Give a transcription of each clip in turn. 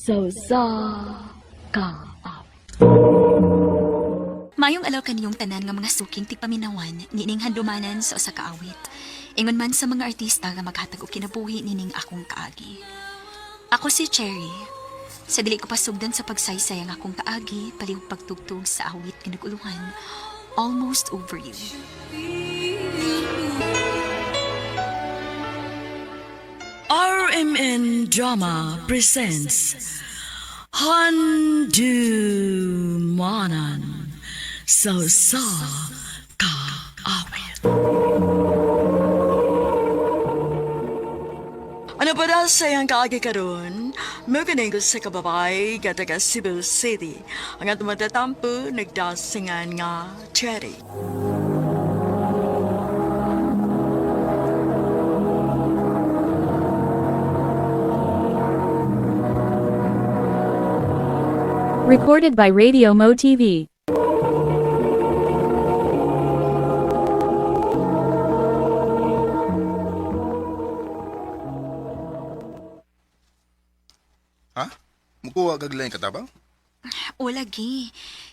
Sa usa ka awit. Mayong alaw kaniyong tanan nga mga suking tigpaminawan niining handumanan sa usa ka awit. Ingon man sa mga artista nga maghatag og kinabuhi nining akong kaagi. Ako si Cherry. Sa dili ko pasugdan sa pagsaysay ang akong kaagi, palihog pagtugtog sa awit nga naguluhan, Almost Over You. RMN Drama presents Handu Manan So Sa Ka Awit. Ano pa daw sa iyang kaagi karon? Mukinig sa kababay nga taga Cebu City. Ang atong matatampo nagdasingan nga Cherry. Recorded by Radio Mo TV. Ha? Mukuha kag laing katabang? O lagi,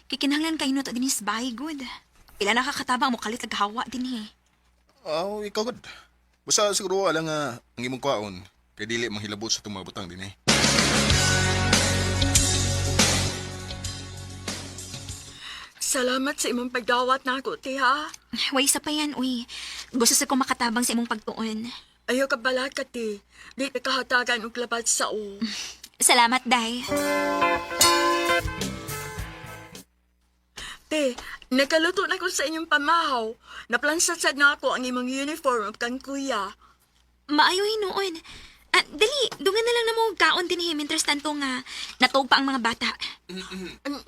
kikinahanglan kayo no to dinis bahay good. Pila nakakatabang mo kalit hawa din eh. Aw, ikaw gud. Basta siguro alang nga ang imong kwaon kay dili manghilabot sa itong mga butang din eh. Salamat sa imong pagdawat na ako, tiha. Way isa pa yan, uy. Gusto sa ko makatabang sa imong pagtuon. Ayaw ka bala ka, ti. Di ka kahatagan og labat sa o. Salamat, Day. Te, nakaluto na ko sa inyong pamahaw. Naplansad sad na ako ang imong uniform ug kang kuya. Maayo hinuon. Ah, dali, dungan na lang na mo kaon din eh, mientras tanto nga natog pa ang mga bata.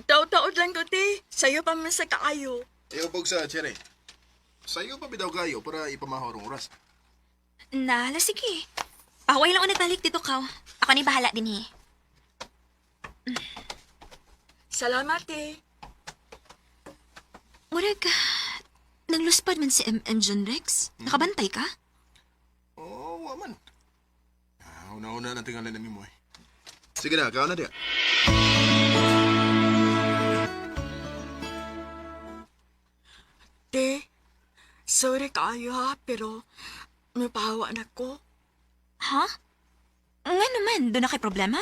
Taw-taod lang ko, te. Sayo pa man sa kaayo. Ayaw pag sa Cherry. Sayo pa bidaw kayo para ipamahaw rong oras. Nala, sige. Pahaway lang ulit balik dito kaw. Ako ni bahala din eh. Salamat, te. Murag, nangluspad man si MM John Rex. Nakabantay ka? Oo, oh, wa man. Ah, una-una na tingalan namin mo eh. Sige na, kaon na diya. Te, sorry kaayo ha, pero napahawa na ko. Ha? Nga naman, doon na kay problema?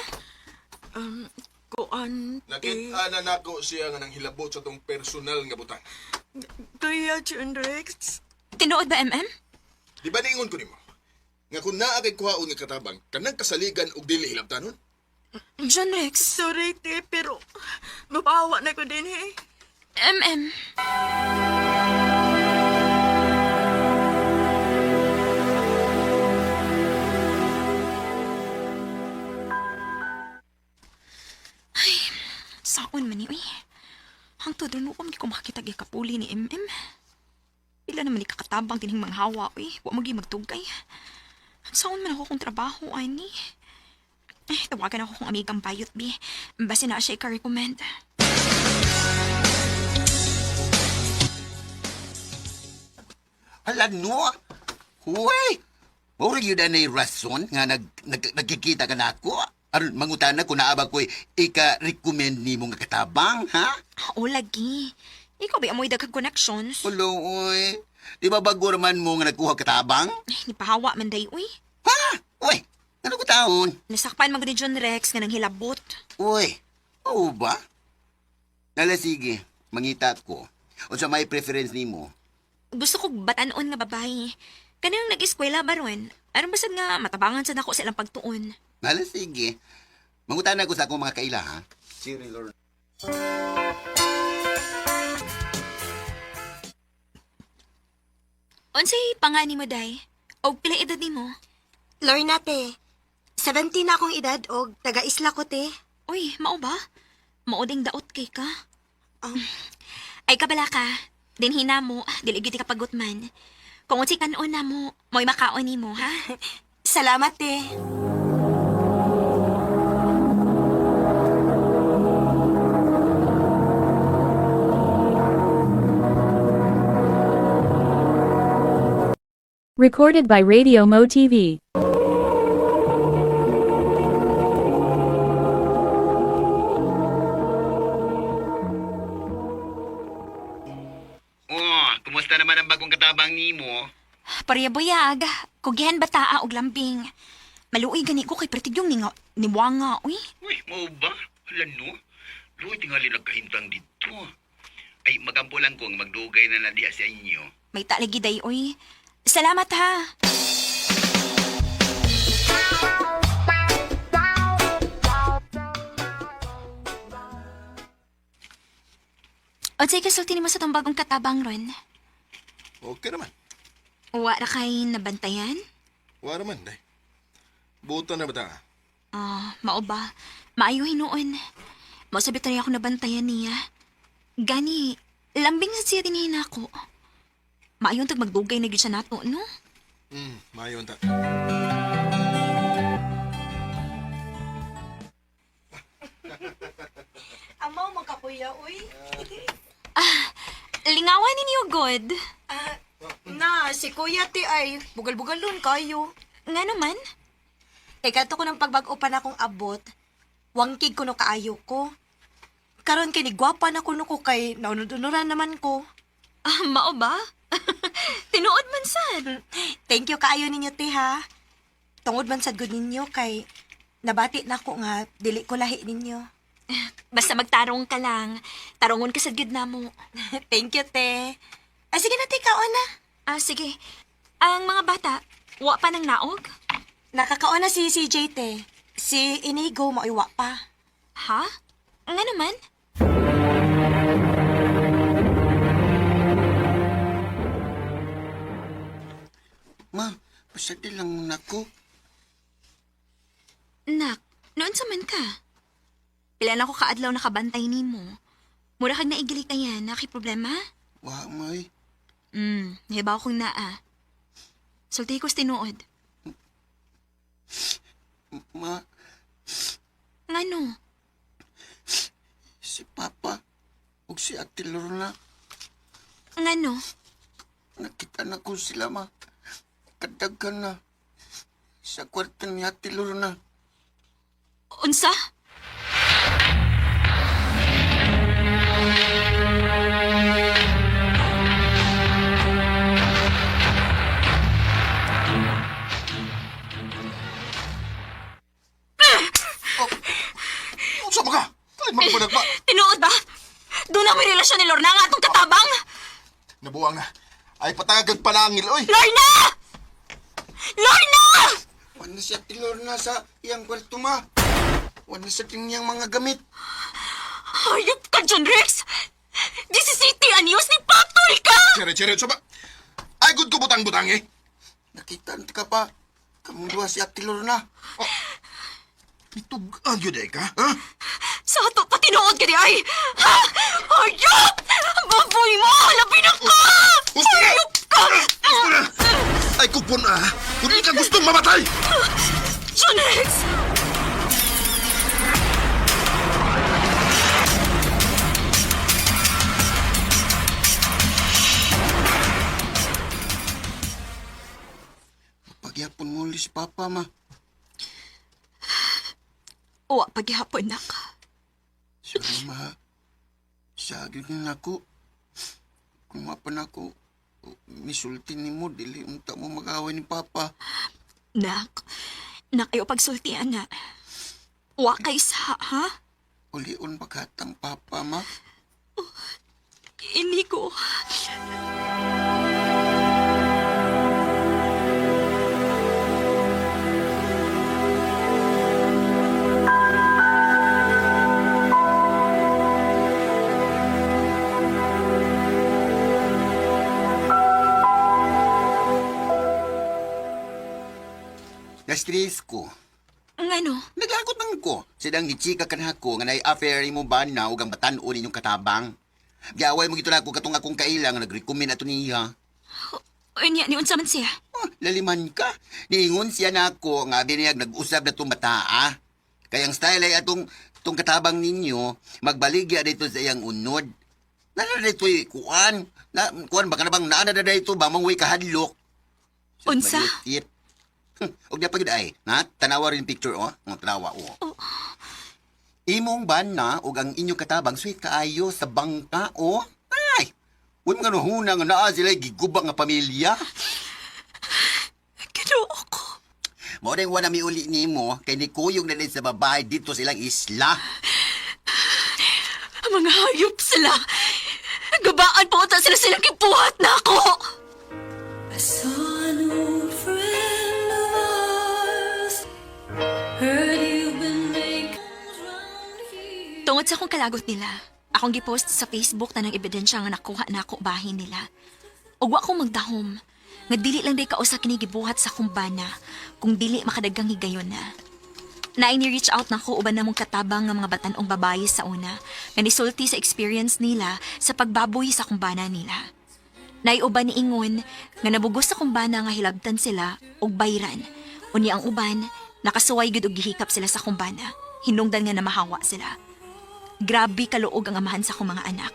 Kuan, te. Nakita na nako siya nga nang hilabot sa tong personal nga butang. Kuya John Rex. Tinuod ba, MM? Di ba niingon ko nimo? Nga kung naa kay kuhaon nga katabang, kanang kasaligan og dili hilabtanon? John Rex, Sorry, te, pero mapahawa na ko din, eh. MM. Ay, saon man ni, uy. Hangtod rin ko ko makakita gyud kapuli ni MM. Pila naman ni kakatabang dinhing manghawa, uy. Wa magi magtugay. Saon man ako kung trabaho, ani. Eh, tawagan ako kung amigang bayot, bi. Basta na siya ika-recommend. Hala no. Huway. Mao ra gyud anay rason nga nagkikita ka nako. Aron mangutana kung naa ba ko'y ika-recommend nimo nga katabang, ha? Oo, lagi. Ikaw ba amoy daghang connections? Ulo, oy. Di ba bago man mo nga nagkuha katabang? Ay, nipahawa man day, uy. Ha? Uy, ano ko taon? Nasakpan man gud ni John Rex nga nang hilabot. Uy, oo ba? Nala sige, mangita ko. Unsa may preference nimo? Gusto ko batanon nga babae. Kanang nag-eskwela ba ron? Aron basad nga matabangan sad ako sa ilang pagtuon. Nala sige. Mangutana ko sa akong mga kaila, ha? Cyril or Unsay pangani mo day? Og pila edad nimo? Lorna, te. 17 na akong edad og taga-isla ko, te. Uy, mao ba? Mao ding daot kay ka. Ay kabala ka. Dinhi na mo, dili gyud ka pagutman. Kung unsay kanon na mo, mo'y makaon nimo, ha? Salamat, te. Recorded by Radio Mo TV. Pareha buyag. Kugihan bataa og lambing. Maluoy gani ko kay pertigyong ni nga niwanga uy. Uy, mao ba? Hala no. Luoy tingali nagkahimtang dito. Ay, magampo lang ko ang magdugay na na diha sa inyo. May talagi day uy. Salamat ha. Unsay kasulti nimo sa tong bagong katabang ron? Okay naman. Wa ra kay nabantayan? Wa naman, day. Buta na ba ta? Ah, mao ba? Maayo hinuon. Mao sabi tayo ako nabantayan niya. Gani, lambing sa siya dinhin ako. Maayon tag magdugay na gyud siya nato, no? Maayo ta. Amaw man ka kuya, uy. Lingawan ninyo good. Na, si kuya ti ay bugal-bugalon kayo. Nga naman. Kay kadto ko ng pagbag-o pa na akong abot, wangkig ko no kaayo ko. Karon kay nigwapa na kuno ko kay naunod-unuran naman ko. Ah, mao ba? Tinuod man sad. Thank you kaayo ninyo te ha. Tungod man sad gud ninyo kay nabati na ko nga dili ko lahi ninyo. Basta magtarong ka lang. Tarongon ka sad gyud namo. Thank you te. Ay sige na te, kaon na. Ah, sige. Ang mga bata, wa pa nang naog? Nakakaon na si CJ te. Si Inigo maiwa pa. Ha? Nga naman? Ma, pasadi lang nako. Nak, noon sa man ka. Pila na ko kaadlaw nakabantay nimo. Mura kag naigilitayan, na kay problema? Wa may. Nahibaw kong naa. Sulti ko sa tinuod. Ma, Ngano? si Papa ug si Ate Lorna Ngano? nakita na ko sila ma. Kadaghan na sa kwarto ni Ate Lorna. Unsa? Unsa ba ka? Kalit magpunag ba? Tinuod ba? Doon na may relasyon ni Lorna nga atong katabang! Nabuang na. Ay patagag panangil, oy. Lorna! Lorna! Wala si Ate Lorna sa iyang kwarto ma. Wala sa tiniyang mga gamit. Hayop ka, John Rex! This is City Anios ni Patol ka! Chere, chere, unsa ba? Ay good ko butang-butang eh. Nakita ka pa. Kamong duha si Ate Lorna. Itugan yun eh ka, ha? Sa ato pa tinuod ka di ay! Ha? Hayop! Baboy mo! Labi na ka! Gusto na! Hayop ka! Gusto na! Ay kupon ah! Kung di ka gustong mamatay! John Rex! Pagyapon mo ulit si Papa ma. Uwa, paghihapon na ka. Sorry ma. Sagin na ako. Kung mapa na ako, misulti ni mo, dili unta mo mag-away ni Papa. Nak, nak ayo pagsultian na. Wa kay sa, ha? Ulion paghatang Papa ma. Inigo. Na-stress ko. Ngano? Naglagot man ko. Sidang ni chika kanako nga nay affair mo ba na ug ang batan-o ninyong katabang. Giaway mo gito na ako katong akong kaila nga nagrecommend ato niya. Unya, ni unsa man siya? Oh, laliman ka. Niingon siya na ako nga biniyag nag-usab na itong bataa. Kaya ang style ay atong itong katabang ninyo, magbaligya dito sa iyang unod. Nana dito kuan. Na, kuan baka na bang naana na dito ba mangway kahadlok. Unsa? Maliit. Og di pa gid ay, na tanawa rin picture oh, ang tanawa oh. Imong ban na ug ang inyong katabang sweet kaayo sa bangka oh. Ay. Uy mga nuhuna nga naa sila giguba nga pamilya. Mao rin wala mi uli nimo kay nikuyog na din sa babae dito silang isla. Mga hayop sila. Gabaan po ata sila silang kipuhat na ako. Tungod sa akong kalagot nila, akong gipost sa Facebook tanang ebidensya nga nakuha na ako bahin nila. Ug wa ko magdahom. Nga dili lang day kausa kini gibuhat sa akong bana kung dili makadagang higayon na. Naay ni-reach out na ko uban namong katabang nga mga batan-ong babaye sa una nga nisulti sa experience nila sa pagbaboy sa akong bana nila. Naiuban ni Ingon nga nabugos sa kumbana nga hilabtan sila og bayran. Unya ang uban, nakasuway gud og gihikap sila sa kumbana. Hinungdan nga namahawa sila. Grabe kaluog ang amahan sa akong mga anak.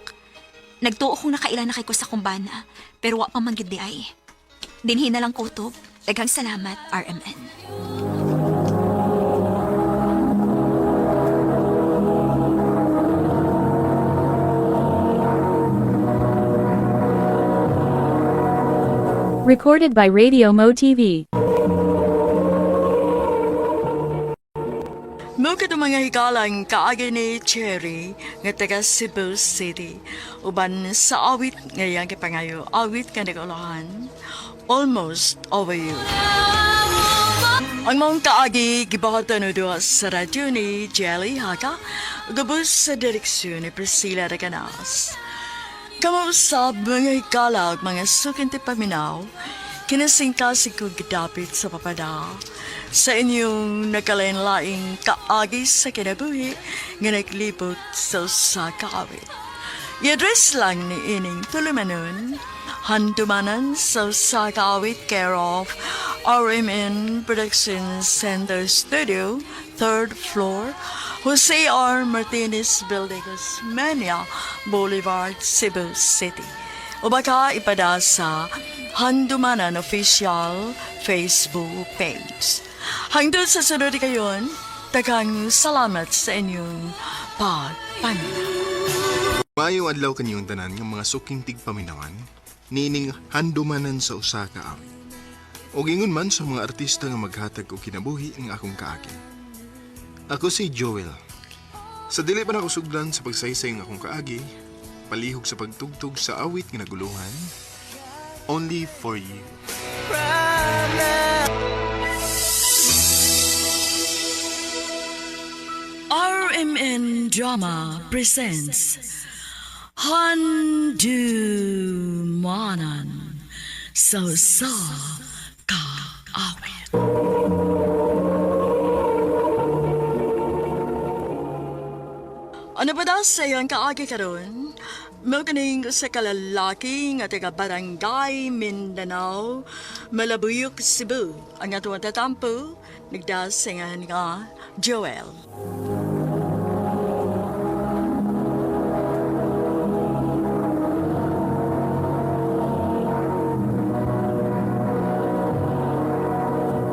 Nagtuo kong nakaila na kay ko sa kumbana, pero wa pa man gyud di ay. Dinhi na lang kutob. Daghang salamat, RMN. Recorded by Radio Mo TV. Mo kadto mga hikalang kaagi ni Cherry nga taga Cebu City. Uban sa awit nga iyang gipangayo, awit nga nagulahan, Almost Over You. Ang maong kaagi gibuhatan o duha sa radyo ni Jelly Haka, gubos sa direksyon ni Priscilla Recanas. Kamausap mga hikala ug mga sukinti paminaw, kinasingkasig ko gidapit sa papada. Sa inyong nakalain-laing kaagi sa kinabuhi nga naglibot sa usa ka awit. I-address lang ni ining tulumanon, handumanan sa usa ka awit care of RMN Production Center Studio, third floor, Jose R. Martinez Building, Osmeña Boulevard, Cebu City. O baka ipada sa Handumanan Official Facebook page. Hanggang sa sunod kayon, daghang salamat sa inyong pagpaminaw. Maayong adlaw kaniyong tanan nga mga suking tigpaminawan, nining handumanan sa usa ka awit. Og ingon man sa mga artista nga maghatag og kinabuhi ang akong kaagi. Ako si Joel. Sa dili pa nako sugdan sa pagsaysay ng akong kaagi, palihog sa pagtugtog sa awit nga naguluhan, Only for You. RMN Drama presents Handumanan sa Usa Ka Awit. Ano ba daw sa iyang kaagi karon? Maganing sa kalalaki nga taga Barangay Mindanao, Malabuyok, Cebu. Ang atong tatampo, nagdasingan nga Joel.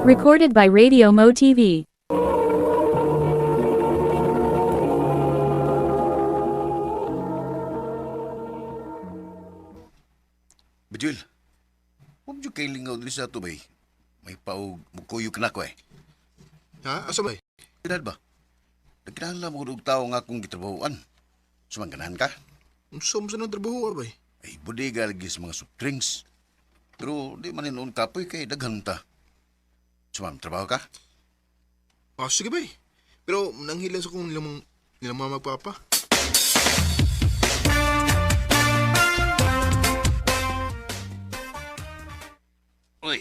Recorded by Radio Mo TV. Bajul, huwag dyan kay lingaw diri sa ato bay. May paog, mukuyog na ko eh. Ha? Asa ba? Edad ba? Nagkinahanglan mo og tao nga akong gitrabahoan. Sumangganahan ka? Unsa mo sa nang trabaho bay? Ay, bodega lagi sa mga soft drinks. Pero di man noon kapoy kay daghan ta. Sumam, trabaho ka? Ah, sige bay. Pero nanghilan sa kong nilang, nilang mga magpapa. Uy,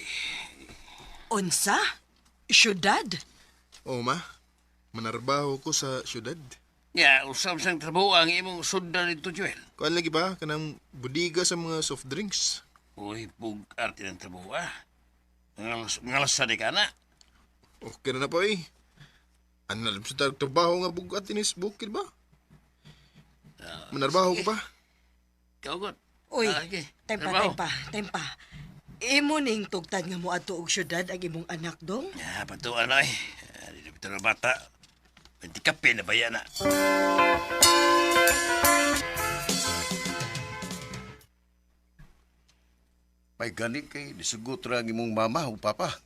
Unsa? Syudad? Oo ma, manarbaho ko sa syudad. Ya, usam sang trabaho ang imong sundan nito, Joel. Kuan lagi ba kanang budiga sa mga soft drinks? Uy, bug arte ng trabaho, ah. Ngalas, ngalas sa di ka na. Okay na na po eh. Ano na sa trabaho nga bugat inis bukid ba? Manarbaho ko pa. Kaugot. Uy, Ah, sige. tempa, Trabaho. tempa, tempa. Imo ning tugtad nga moadto og syudad ang imong anak dong? Ya, patuan ay. Ah, Di na na bata. Pwede kape na ba yan, ah? may gani kay disugot ra ang imong mama o papa.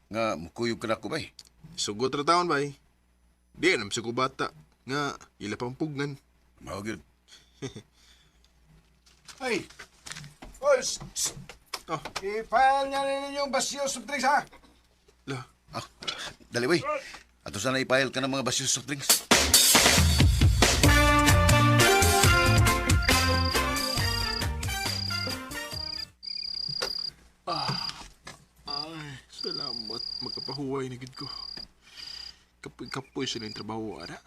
Nga mukuyog ka na ko bay. Sugot ra taon bay. Di nam sa bata nga ila pang pugnan. Mao gyud. Ay! Oy, shh, shh. Oh. I-file niya ninyo yung basyo soft drinks, ha? La, Ah, dali bay. Ato sana ipile ka ng mga basyo soft drinks. Ay, salamat. Magkapahuway na gid ko. Kapoy-kapoy sa yung trabaho, ara.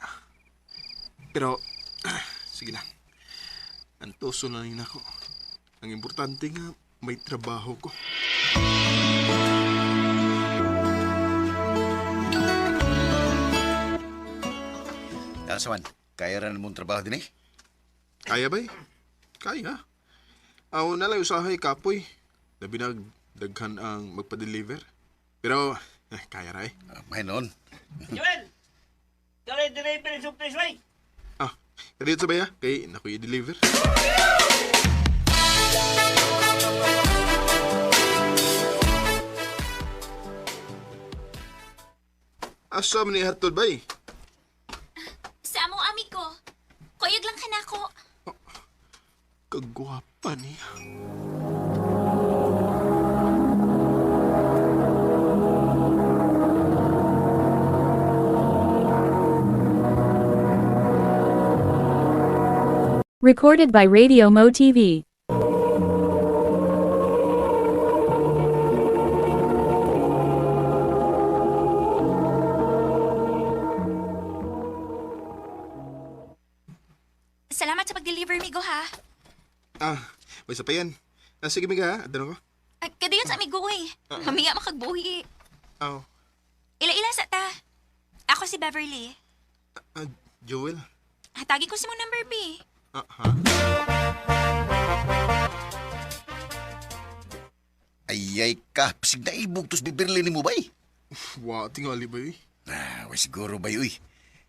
Pero, sige lang. Antoso na rin ako. Ang importante nga, may trabaho ko. Asa man, kaya ra mong trabaho din eh. Kaya ba eh? Kaya. Aw, nalay usahay kapoy. Labi na daghan ang magpa-deliver. Pero, kaya ra eh. Ah, may noon. Joel! Dali, deliver yung place, bay! Ah, kadiyot sa baya, kay naku i-deliver. Asa man ni hatod bay? Sa amo amigo. Kuyog lang kanako. Kagwapa niya. Recorded by Radio Mo TV. Salamat sa pag-deliver, migo ha. Ah, may sa pa yan. Ah, sige, miga ha. Adano ko. Ay, kadayon sa amigo eh. Mamiya makagbuhi. Aw, Ila-ila sa ta. Ako si Beverly. ah, Joel. Hatagi ko si mong number B. Ah, ha? Ay, ay ka. Pasig na ibog tos bibirli ni mo bay. Wa, tingali ba eh? Ah, way siguro bay uy.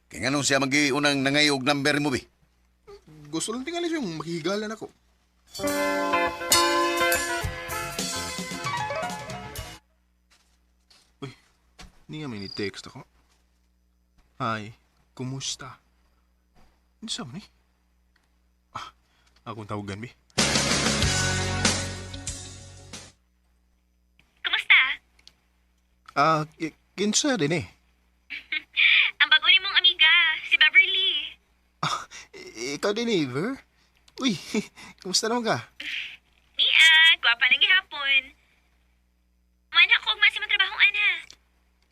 Kaya nga nung siya magiunang nangayog number mo bay. Gusto lang tingali siyang makihigalan ako. Uy, hindi nga may ni-text ako. Hi, kumusta? Hindi sa man eh. Ah, akong tawagan, bi. Kumusta? Ah, kinsa din eh. Ang bago ni mong amiga, si Beverly. Ah, ikaw din eh, Ver. Uy, kumusta naman ka? Mia, gwapa ng gihapon. Mana ko ugma si mong trabahong ana.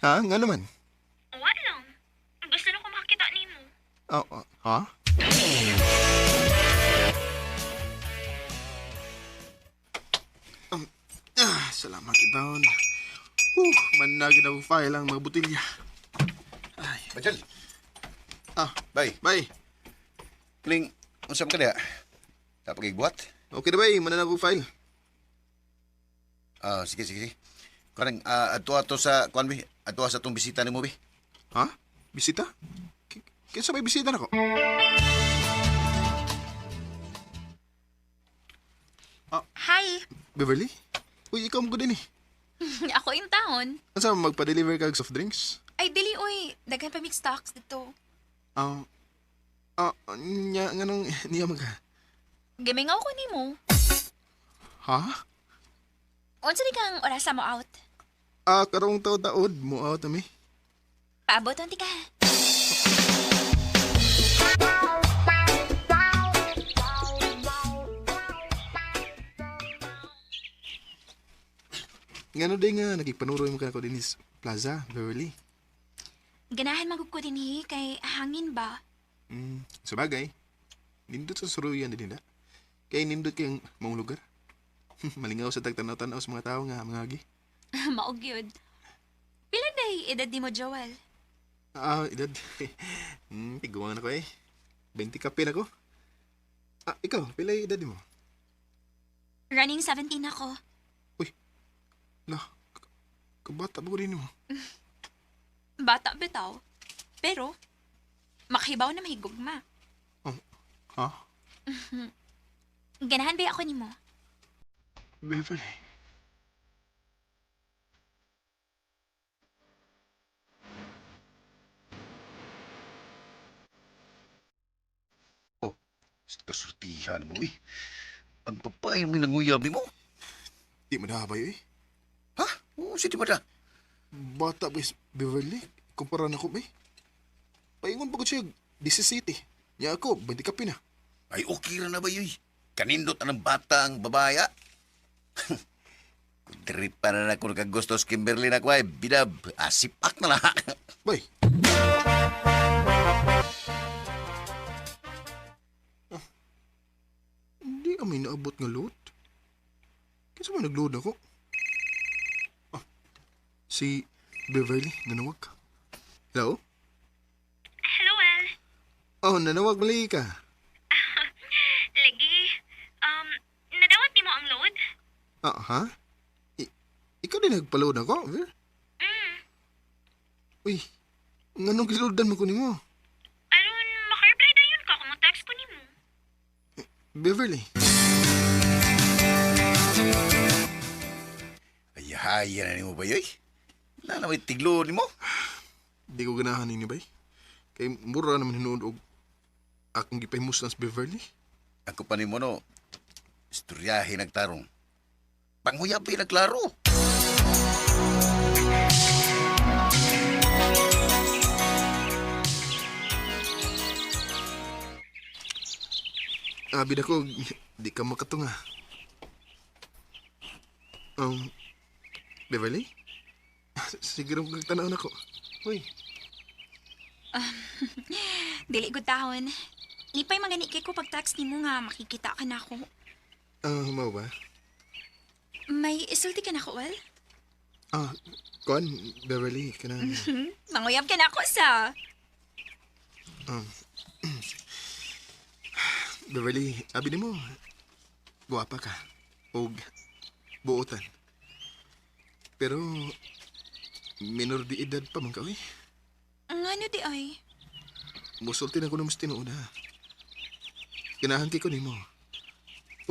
Ha? Nga naman. Wa lang. Gusto na ko makakita nimo. Ah, ah, ha? Salamat itaon. Managin ako file ang mga botilya. Ay. Bajal. Ah, Bay. Bay. Kling, unsa man ka diha? Tapos buhat? Okay na bay, mananag ako file. Ah, sige sige sige. Kanang adto ato sa kuan bi, adto sa atong bisita nimo bi. Ha? Bisita? Kinsa may bisita nako? Hi. Beverly? Uy, ikaw mo din eh. Ako yung taon. Ano magpa-deliver ka og soft drinks? Ay, dili oy. Daghan pa mix stocks dito. Ah, ah, nya, nganong niya mag... Gimingaw ko nimo. Ha? Unsa ni kang orasa mo out? Ah, karong taod-taod mo out ami. Paabot unti ka. Ngano day nga nagkipanuroy mo kanako dinhi sa Plaza, Beverly. Ganahan man gud ko dinhi kay hangin ba? Sa bagay, nindot sa suruyan din nila. Kay nindot kayong maong lugar. Malingaw sa tagtanaw-tanaw sa mga tao nga mga agi. Mao gyud. Pila day edad nimo, Joel? Ah, edad. Tiguan ako eh. 20 kape na ko. Ah, ikaw, pila yung edad mo? Running 17 ako. Uy, la, kabata ba ko rin mo? Bata bitaw. Pero makahibaw na mahigugma. Oh, ha? Ganahan ba ako nimo? Beverly. Kasurtihan mo eh. Ang babae mo nanguyab ni mo. Di mo na bay eh. Ha? Oo, si di ba na? Bata ba is Beverly? Kumpara na ko ba eh. Paingon pa ko siya, 17. Nya ako, 20 kape na. Ay, okay ra na ba yun? Kanindot na ng bata ang babaya. Kung tripa na na kung nakagusto sa Kimberly na ko ay, bidab, asipak na lang. Bay. Ah, hindi kami naabot nga load. Kinsa man nag-load ako? Ah, si Beverly, nanawag. Hello? Hello, El. Oh, nanawag mali ka. Lagi. Nadawat ni mo ang load? Ah, ha? Ikaw din nagpa-load ako, Ver? Mm. Uy, nganong giloadan mo ko nimo? Aron, maka-reply dayon ka kung mo-text ko nimo. Beverly. Ay, haya na nimo ba yun? Na na may tiglo nimo. Di ko ganahan ini bay. Kay mura naman hinuod og akong gipahimuslan sa Beverly. Ako pa nimo no, istoryahe nagtarong. Panguyabi nagklaro. Abi na ko, di ka makatunga. Um, Beverly? Sige rin kong tanaw na ko. Uy, Dili gud tahon. Lipay magani kay ko pag-text nimo nga makikita ka na ako. ah, mao ba? May isulti ka na ko, El? Ah, kuan, Beverly, kanang... Manguyab ka na ako sa. Um, Beverly, abi nimo, guwapa ka. Og buotan. Pero, minor di edad pa man ka, uy. Ngano di ay? Musulti na ko na mas tinuod, ha. Ganahan kay ko nimo.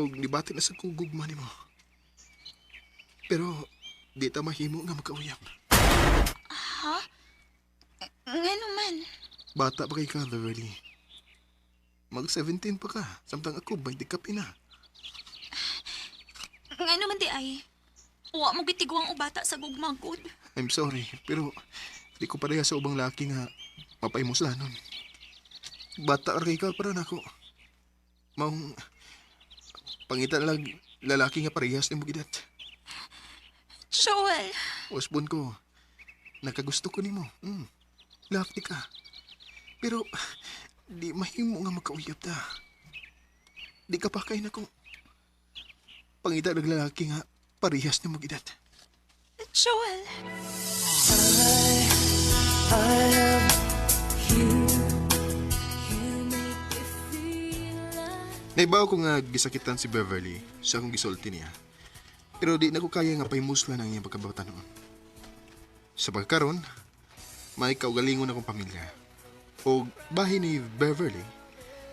Og nibati na sa kugugma nimo. Pero, di ta mahimo nga magkauyab. Ha? Ngano man? Bata pa kay ka, Beverly. Mag-17 pa ka. Samtang ako, 20 ka na. Ngano man di ay? Wa mo gitiguang o bata sa gugma gud. I'm sorry, pero di ko pareha sa ubang laki nga mapaimuslanon. Bata ra kay ka para nako. Maong pangita na lang lalaki nga parehas ni edad. Joel, Usbon ko, nakagusto ko nimo. Mm. Love ka. Pero di mahimo nga magkauyab ta. Di ka pa kay nako. Pangita ng lalaki nga parehas ni edad. Joel. Naibaw ko nga gisakitan si Beverly sa akong gisulti niya. Pero di na ko kaya nga pahimuslan ang iyang pagkabata noon. Sa pagkaron, may kaugalingon akong pamilya. O bahin ni Beverly,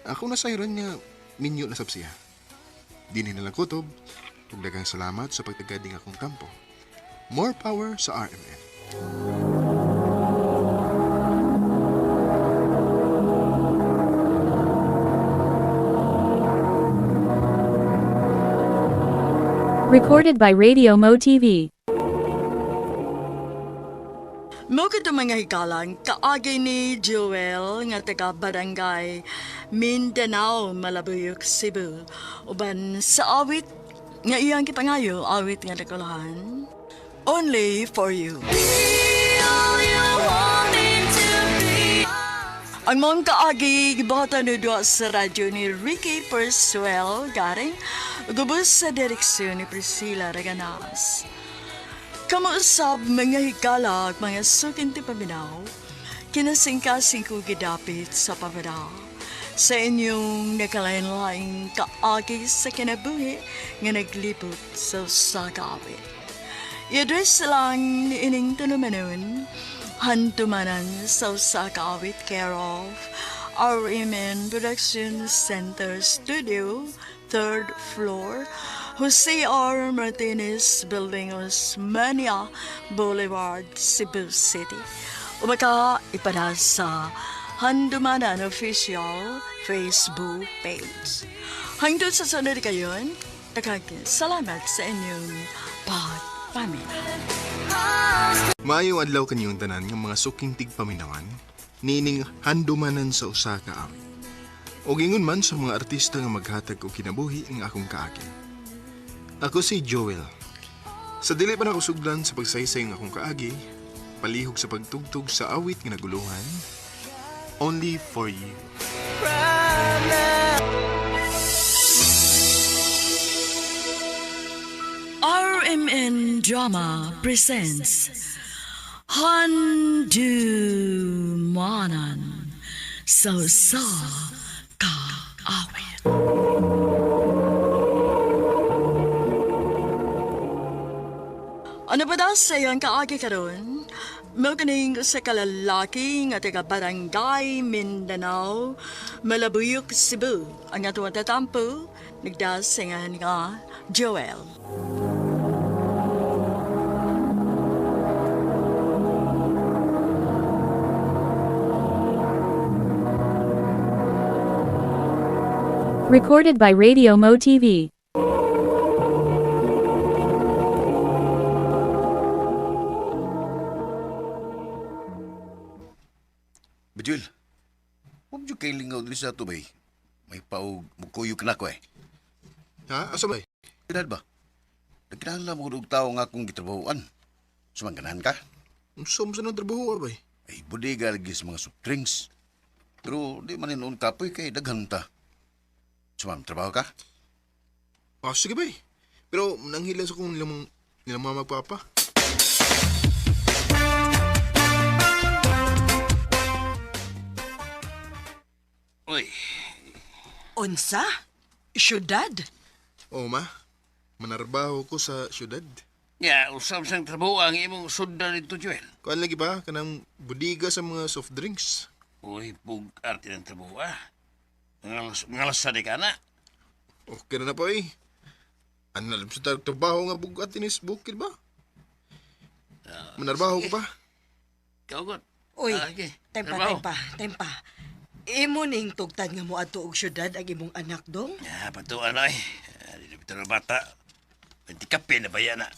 ako nasayran nga minyo na sab siya. Di ni nalang kutob, ug daghang salamat sa pagtagading akong tampo. More power sa RMN. Recorded by Radio Mo TV. Mo kadto mga hikalang kaagi ni Joel nga taga Barangay Mindanao, Malabuyok, Cebu. Uban sa awit nga iyang gipangayo, awit nga nakulahan. Only for you. Ang mong kaagi gibuhatan ni duha sa radyo ni Ricky Persuel garing gubos sa direksyon ni Priscilla Reganas. Kamuusab mga higala ag mga sukinti paminaw, kinasingkasing ko gidapit sa pamanaw. Sa inyong nakalain-laing kaagi sa kinabuhi nga naglibot sa usa ka awit. I-address lang ni ining tulumanon, handumanan sa usa ka awit care of RMN Production Center Studio, third floor, Jose R. Martinez Building, Osmania Boulevard, Cebu City. Umaka ipada sa Handumanan Official Facebook page. Hangtod sa sunod kayon, daghang salamat sa inyong pagpaminaw. Maayong adlaw kaniyong tanan nga mga suking tigpaminawan, nining handumanan sa usa ka awit. Og ingon man sa mga artista nga maghatag og kinabuhi ang akong kaagi. Ako si Joel. Sa dili pa nako sugdan sa pagsaysay ng akong kaagi, palihog sa pagtugtog sa awit nga naguluhan, Only for You. RMN Drama presents Handumanan sa Usa Ka Awit. Ano ba daw sa iyang kaagi karon? Mao kaning usa ka lalaki nga taga Barangay Mindanao, Malabuyok, Cebu. Ang atong tatampo, nagdasingan nga Joel. Recorded by Radio Mo TV. Bajul, huwag dyan kay lingaw diri sa ato bay. May paog, mukuyog na ko eh. Ha? Asa ba? Edad ba? Nagkinahanglan mo og tao nga akong gitrabahoan. Sumangganahan ka? Unsa man sa nang trabaho bay? Ay, bodega lagi sa mga soft drinks. Pero di man noon kapoy kay daghan ta. Sumam, trabaho ka? Ah, sige bay. Pero nanghila sa kong nilang, nilang mga magpapa. Uy, Unsa? Syudad? Oo ma, manarbaho ko sa syudad. Ya, usam sang trabaho ang imong sundan nito, Joel. Kuan lagi ba kanang budiga sa mga soft drinks? Uy, bug arte ng trabaho ah. Ngalas sa di ka na. Okay na na po eh. Ano na sa trabaho nga bugat inis bukid ba? Manarbaho ko pa. Kaugot. Uy, Ah, okay. tempa, Trabaho. tempa, tempa. Imo ning tugtad nga moadto og syudad ang imong anak dong? Ya, patuan ay. Di na bitaw na bata. Pwede kape na ba yan ah?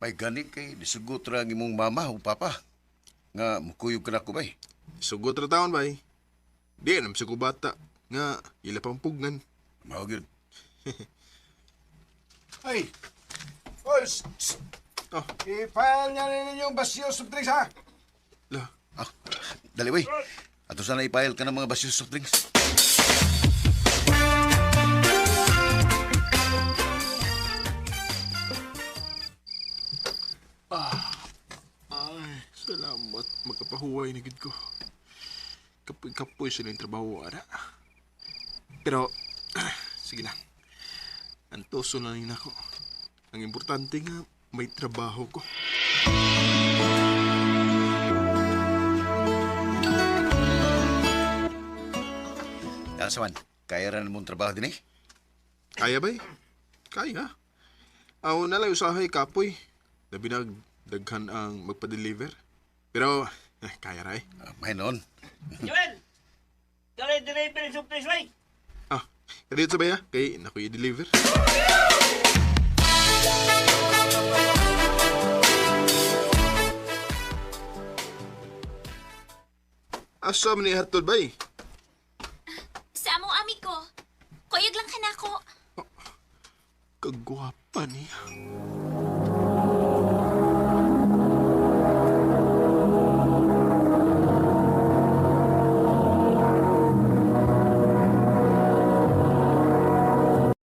May gani kay disugot ra ang imong mama o papa. Nga mukuyog ka na ko bay. Sugot ra taon bay. Di nam sa bata nga ila pang pugnan. Mao gyud. Ay! Oy, shh, shh. Oh. I-file niya ninyo yung basyo soft drinks, ha? La, Ah, dali way. Ato sana ipile ka ng mga basyo soft drinks. ay, salamat makapahuway na gid ko. Kapoy-kapoy sa yung trabaho ara. Pero sige lang. Antoso na rin ako. Ang importante nga may trabaho ko. Saman, kaya ra mong trabaho din eh. Kaya ba eh? Kaya. Aw na lang usahay kapoy. Labi na daghan ang magpa-deliver. Pero kaya ra eh. Ah, may noon. Joel! Kali delivery soft drinks bay. Ah, kadiyot sa baya kay naku i-deliver. Asa man ni hatod bay? Sa amo amigo. Kuyog lang kanako. Kagwapa niya.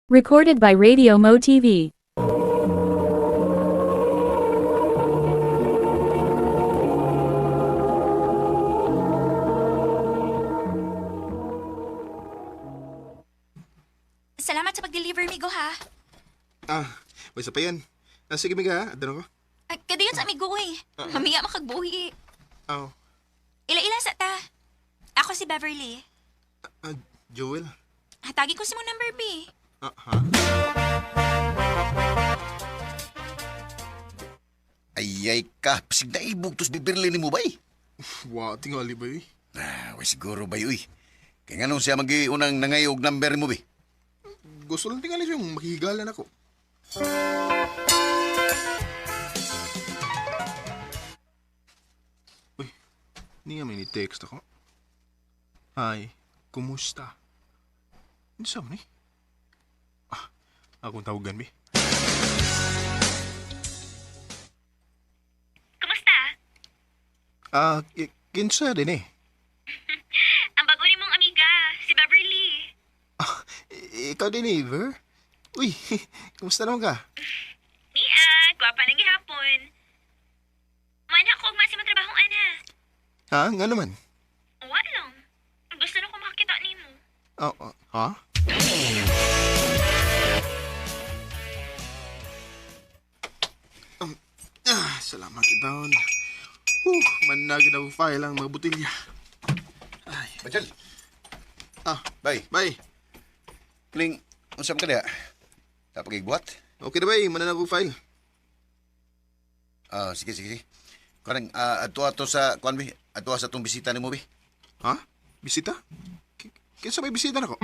Recorded by Radio Mo TV. Salamat sa pag-deliver, migo ha. Ah, may isa pa yan. Ah, sige miga ha, adano ko. Ay, kadayon sa amigo eh. Mamiya makagbuhi. Aw, Ila-ila sa ta. Ako si Beverly. ah, Joel. Hatagi ko si mong number B. Ah, ha? Luyay ka. Pasig na ibog tos bibirli ni mo bay. Wa, tingali ba eh? Ah, way siguro bay uy. Kaya nga nung siya magi-unang nangayog number mo bay. Gusto lang tingali siyang makihigalan ako. Uy, hindi nga may ni-text ako. Hi, kumusta? Hindi sa man eh. Ah, akong tawagan, be. Kumusta? Ah, kinsa din eh. Ang bago ni mong amiga, si Beverly. Ah, ikaw din eh, Ver. Uy, kumusta naman ka? Nia, gwapa ng gihapon. Mana ko ugma si matrabahong ana. Ha? Nga naman? Wa lang. Gusto na ko makakita nimo. Ah, ah, ha? Salamat down. Managin ako file ang mga botilya. Ay. Bajal. Ah, Bay. Bay. Kling, unsa man ka diha? Tapos buhat? Okay na bay, mananag ako file. Ah, sige, sige, sige. Kanang adto ato sa kuan bi, adto sa tong bisita nimo bi. Ha? Bisita? Kinsa may bisita nako?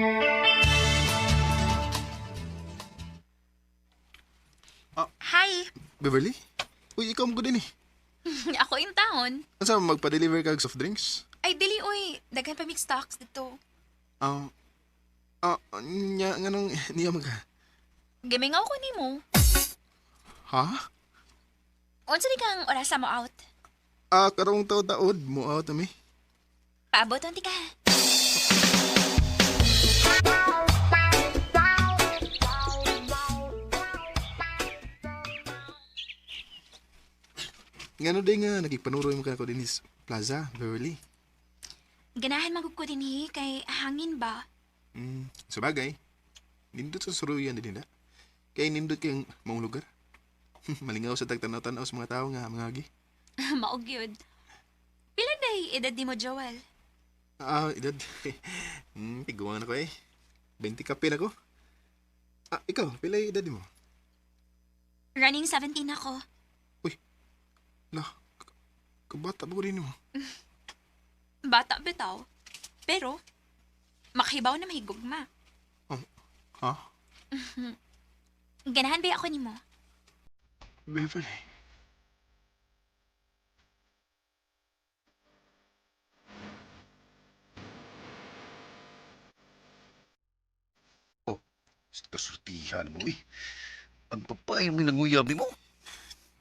Hi! Beverly? Uy, ikaw mo din eh. Ako yung taon. Ano magpa-deliver ka og soft drinks? Ay, dili oy. Daghan pa mix stocks dito. Ah, ah, nya, nganong niya mag... Gimingaw ko nimo. Ha? Unsa ni kang orasa mo out? Ah, karong taod-taod mo out ami. Paabot unti ka. Ngano day nga nagigpanuroy mo ka ako din sa Plaza, Beverly. Ganahan man gud ko dinhi kay hangin ba? Sa bagay, nindot sa suruyan din nila. Kay nindot kayong maong lugar. Malingaw sa tagtanaw-tanaw sa mga tao nga mga agi. Mao gyud. Pila day edad nimo, Joel? Ah, edad. Tiguan ako eh. 20 kapin ako. Ah, ikaw, pila yung edad mo? Running 17 ako. Uy, la, kabata ba ko rin mo? Bata bitaw. Pero makahibaw na mahigugma. Oh, ha? Ganahan ba ako nimo? Beverly. Oh, kasurtihan mo eh. Ang babae mo nanguyab nimo.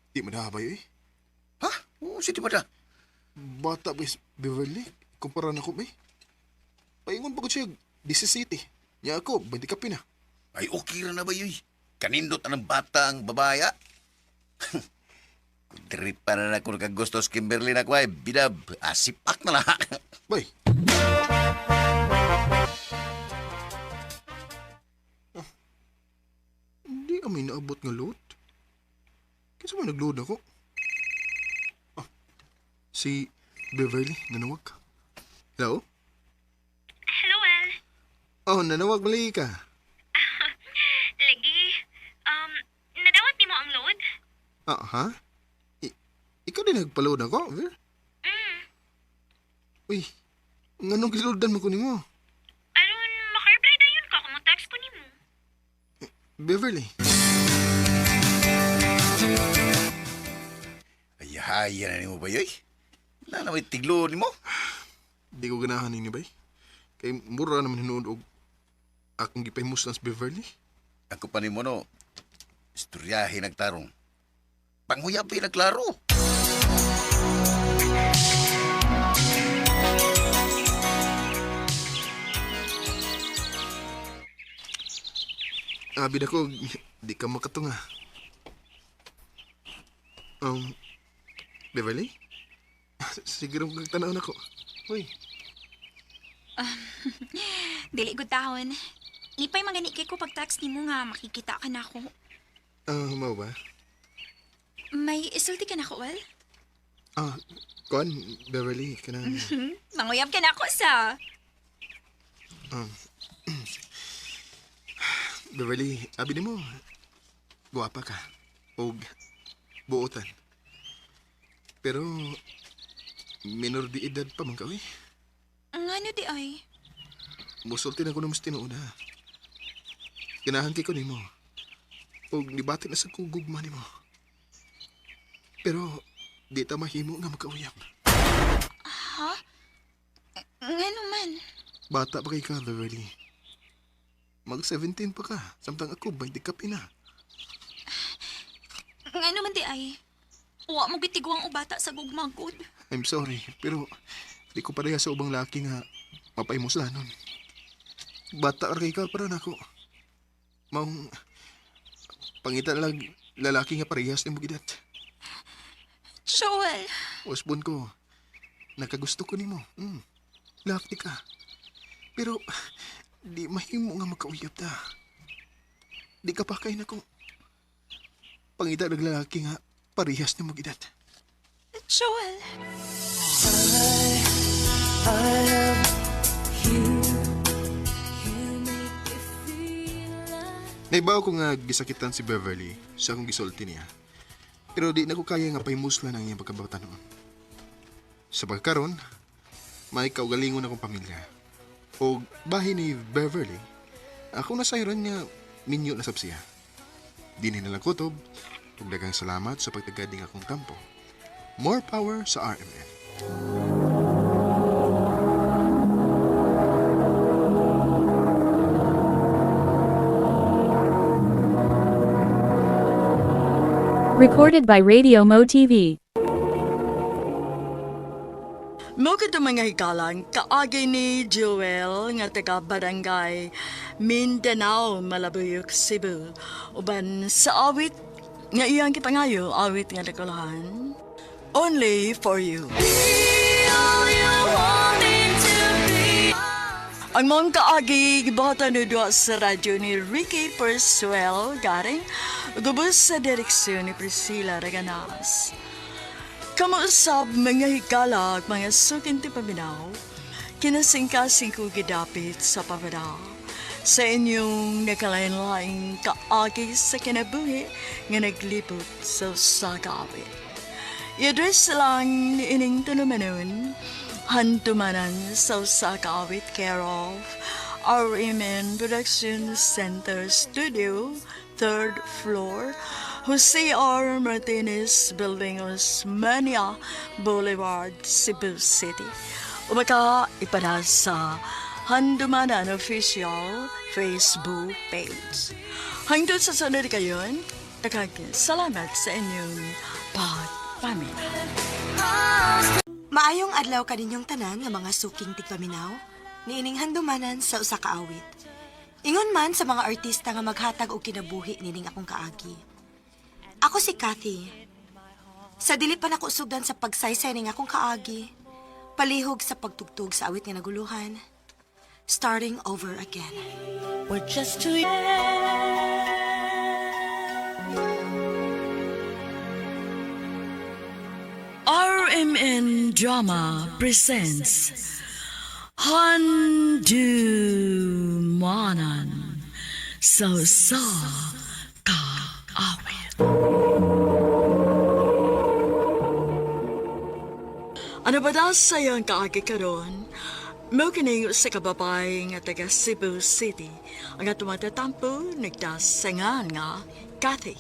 Di mo na eh. Ha? Oo, si di ba na? Bata ba is Beverly? Kumpara na ko ba eh. Paingon pa ko siya, 17. Nya ako, 20 kapin na. Ay, okay ra na ba yun? Kanindot na ng bata ang babaya. Kung diri pa na ako nakagusto sa Kimberly na ko ay, bidab, asipak na lang. Bay. Ah, hindi kami naabot nga load. Kinsa man nag-load ako? Ah, si Beverly, nanawag. Hello? Hello, El. Oh, nanawag mali ka. Lagi. Nadawat nimo ang load? Ah, ha? Ikaw din nagpa-load ako, Ver? Mm. Uy, nganong giloadan mo ko nimo? Aron, maka-reply dayon ka kung mo-text ko nimo. Beverly. Ay, haya na nimo ba yun? Wala na may tiglo nimo. Di ko ganahan ninyo, bay. Kay mura naman hinuod og akong gipahimuslan sa Beverly. Ako pa nimo no, istoryahe nagtarong. Panguyabi nagklaro. Abi na ko, di ka makatunga. Beverly? Sige rin kag tanaw nako. Uy, Dili gud taon. Lipay magani kay ko pag text nimo nga makikita ka na ako. ah, mao ba? May isulti ka na ko, well? Ah, kuan, Beverly, kanang Manguyab ka na ako sa. um, Beverly, abi nimo, guwapa ka. Og buotan. Pero, minor di edad pa man ka, uy. Ngano di ay? Musulti na ko na mas tinuod, ha. Ganahan kay ko nimo. Og nibati na sa kong gugma nimo. Pero, di ta mahimo nga magkauyab. Ha? Ngano man? Bata pa kay ka, Beverly. Mag-17 pa ka. Samtang ako, 20 ka pina. Ngano man di ay? Wa mo gitiguang o bata sa gugma gud. I'm sorry, pero di ko pareha sa ubang laki nga mapaimuslanon. Bata ra kay ka para nako. Maong pangita na lang lalaki nga parehas nimo gidad. Joel, Usbon ko, nakagusto ko nimo. Love ti ka. Pero di mahimo nga magkauyab ta. Di ka pa kay nako. Pangita ng lalaki nga parehas nimo gidad. Joel. Naibaw ko nga gisakitan si Beverly sa akong gisulti niya. Pero di na ko kaya nga pahimuslan ang iyang pagkabata noon. Sa pagkaron, may kaugalingon akong pamilya. O bahin ni Beverly, ako nasayran nga minyo na sab siya. Di ni nalang kutob, ug daghang salamat sa pagtagad ning akong tampo. More power sa RMN. Recorded by Radio Mo TV. Mo kadto mga hikalang kaagi ni Joel nga taga Barangay Mindanao, Malabuyok, Cebu. Uban sa awit nga iyang gipangayo, awit nga nakulahan. Only for you. Ang mong kaagi gibuhatan ni duha sa radyo ni Ricky Persuel garing gubos sa direksyon ni Priscilla Reganas. Kamuusap mga hikalag, mga sukinti paminaw, kinasingkasing ko gidapit sa pamanaw. Sa inyong nakalain-laing kaagi sa kinabuhi nga naglibot sa usa ka awit. I-address lang ni ining tulumanon, handumanan sa usa ka awit care of RMN Production Center Studio, third floor, Jose R. Martinez Building, Osmania Boulevard, Cebu City. Umaka ipada sa Handumanan Official Facebook page. Hangtod sa sunod kayon, daghang salamat sa inyong pagpaminaw. Maayong adlaw kaninyong tanan nga mga suking tigpaminaw, niining handumanan sa usa ka awit. Ingon man sa mga artista nga maghatag og kinabuhi nining akong kaagi. Ako si Kathy. Sa dili pa nako sugdan sa pagsaysay ning akong kaagi, palihog sa pagtugtog sa awit nga naguluhan, starting over again. We're just too RMN Drama presents Handumanan sa sa kaawit. Ano ba daw sa iyong kaagi karon? Mo kining usa ka babae nga taga Cebu City. Ang atong matatampo nagdasangan nga Kathy.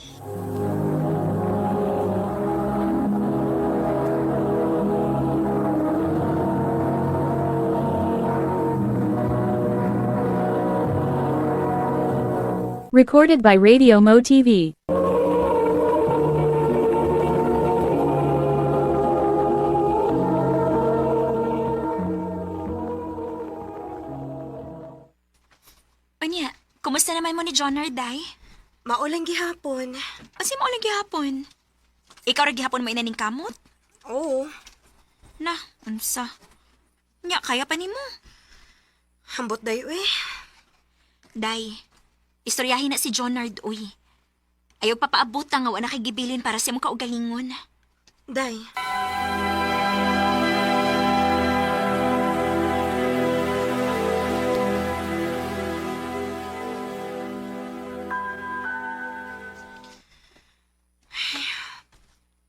Recorded by Radio Mo TV. Unya, kumusta naman mo ni John Day? Maulang gihapon. Unsa mo ulang gihapon? Ikaw ra gihapon mo inaning kamot? Oo, Na, unsa? Nya, kaya pa nimo. hambot dayo eh. Day, istoryahin na si Jonard, uy. Ayaw papaabot nga wa na kay gibilin para sa imong kaugalingon. Day.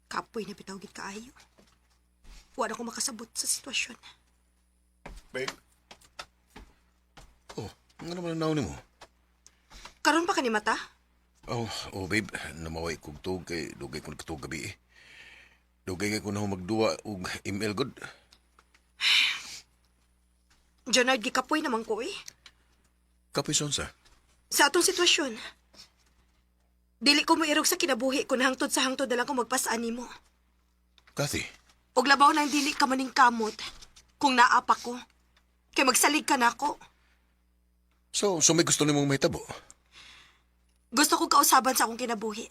Kapoy na bitaw gid kaayo. Wala ko makasabot sa sitwasyon. Babe? Oh, nga naman ang naon mo? Karon pa ka ni mata? Oh, oh babe, namaway kog tuog kay dugay ko nagkatuog gabi eh. Dugay kay ko na magduwa og ML good. Jonard, gikapoy naman ko eh. Kapoy sonsa. Sa atong sitwasyon. Dili ko moirog sa kinabuhi kun hangtod sa hangtod na lang ko magpasaan nimo. Kathy, Og labaw nang dili ka maning kamot kung naa pa ko. Kay magsalig ka nako. so may gusto nimong mahitabo? Gusto ko kausaban sa akong kinabuhi.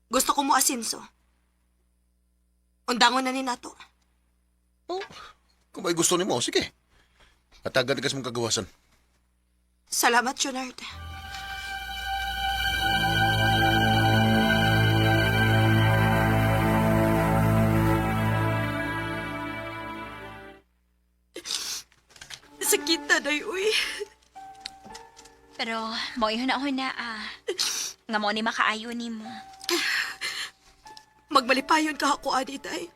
Gusto ko mo asinso. Undangon na ni nato. Oh, kung may gusto nimo, sige. Atagad ka sa mong kagawasan. Salamat, Jonard. Sakit na, day, uy. Pero mo na ah. Nga mo ni makaayo nimo. Magmalipayon ka ako, ani, day.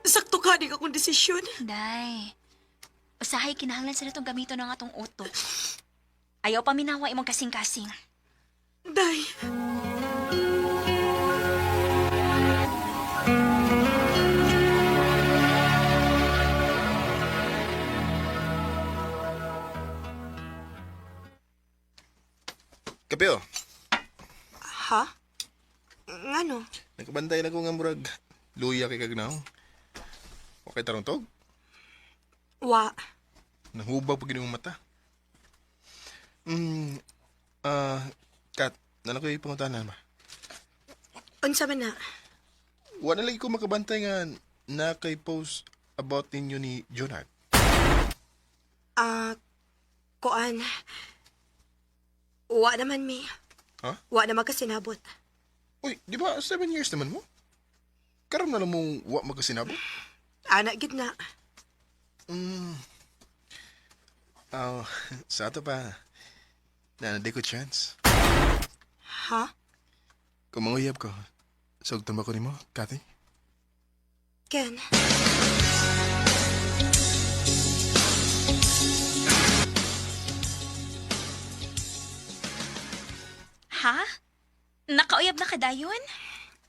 Sakto ka ni akong desisyon. Day. Usahay kinahanglan sa natong gamiton ang atong utok. Ayaw pa minawa imong kasing-kasing. Day. Kape oh. Ha? Ngano? Nakabantay na ko nga murag luya kay kagnaw. Okay tarong tog. Wa. Nahubag pag imong mata. Mm, ah, Kat, nana ko ipangutanan ba? Unsa man na? Wala lagi ko makabantay nga na kay post about ninyo ni Jonard. Ah, koan. Wa naman mi. Ha? Wa na magkasinabot. Uy, di ba 7 years naman mo? Karon na lang mong wa magkasinabot? Ana gid na. Oh, sa ato pa. Na di ko chance. Ha? Kung manguyab ko, sugton ba ko nimo, Kathy? Ken. Ha? Nakauyab na kadayon?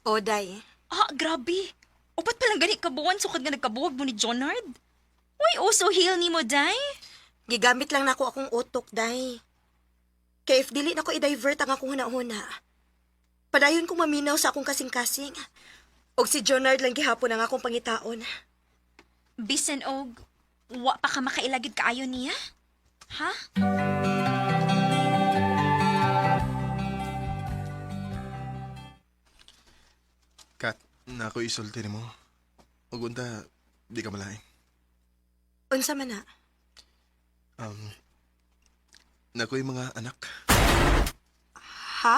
O, day. Ah, grabe. Upat palang gani kabuan sukad nga nagkabuwag mo ni Jonard. Uy, uso heel ni mo, day. Gigamit lang nako akong utok, day. Kay if dili nako i-divert ang akong hunahuna. Padayon kong maminaw sa akong kasing-kasing. Og si Jonard lang gihapon ang akong pangitaon. Bisan og wa pa ka makailagid kaayo niya? Ha? Kat, na ako isulti nimo. Ug unta, di ka malain. Unsa man na? Um, na ko'y mga anak. Ha?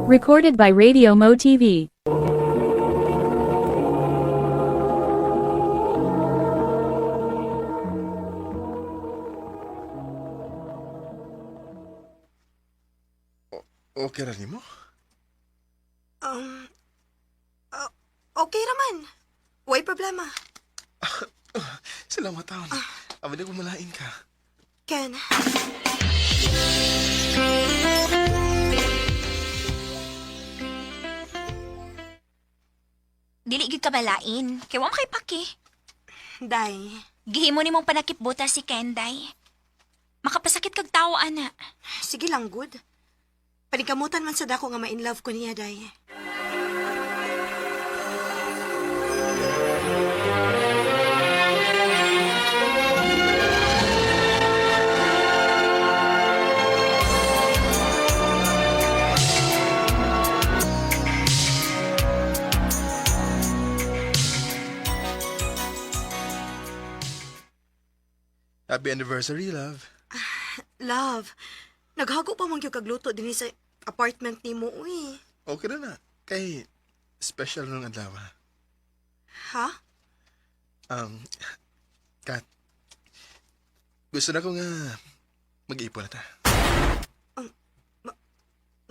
Recorded by Radio Mo TV. Okay ra nimo? Um, ah, okay raman. Way problema. Salamat taon. Abad ko malain ka. Ken. Dili gyud ka balain. Kay wa man kay paki. Day. Gihimo nimong panakipbuta si Kenday. Makapasakit kag tawo ana. Sige lang, good. Panikamutan man sa dako nga ma-inlove ko niya, day. Happy anniversary, love. Love, naghago pa man gyud kagluto dinhi sa apartment nimo, uy. Okay na na. Kay special nung adlaw. Ha? Um, Kat, Gusto na ko nga mag-ipon na ta.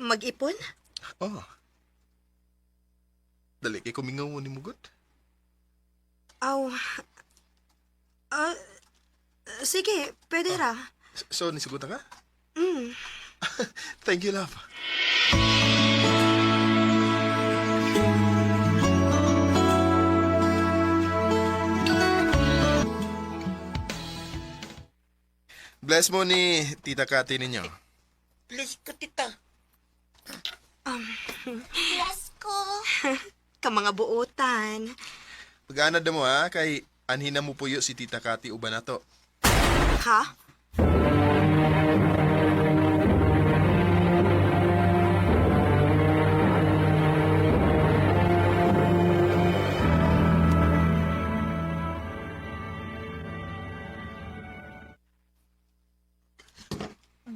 Mag-ipon? Oh. Dali kay kumingaw ni mugot. Aw. Ah, sige, pwede ra. So, nisugutan ka? Mm. Thank you, love. Bless mo ni Tita Kati ninyo. Please ko, tita. Bless ko. Ka mga buotan. Pag-anad na mo ha, kay anhin na mo puyo si Tita Kati uban na to. Ha?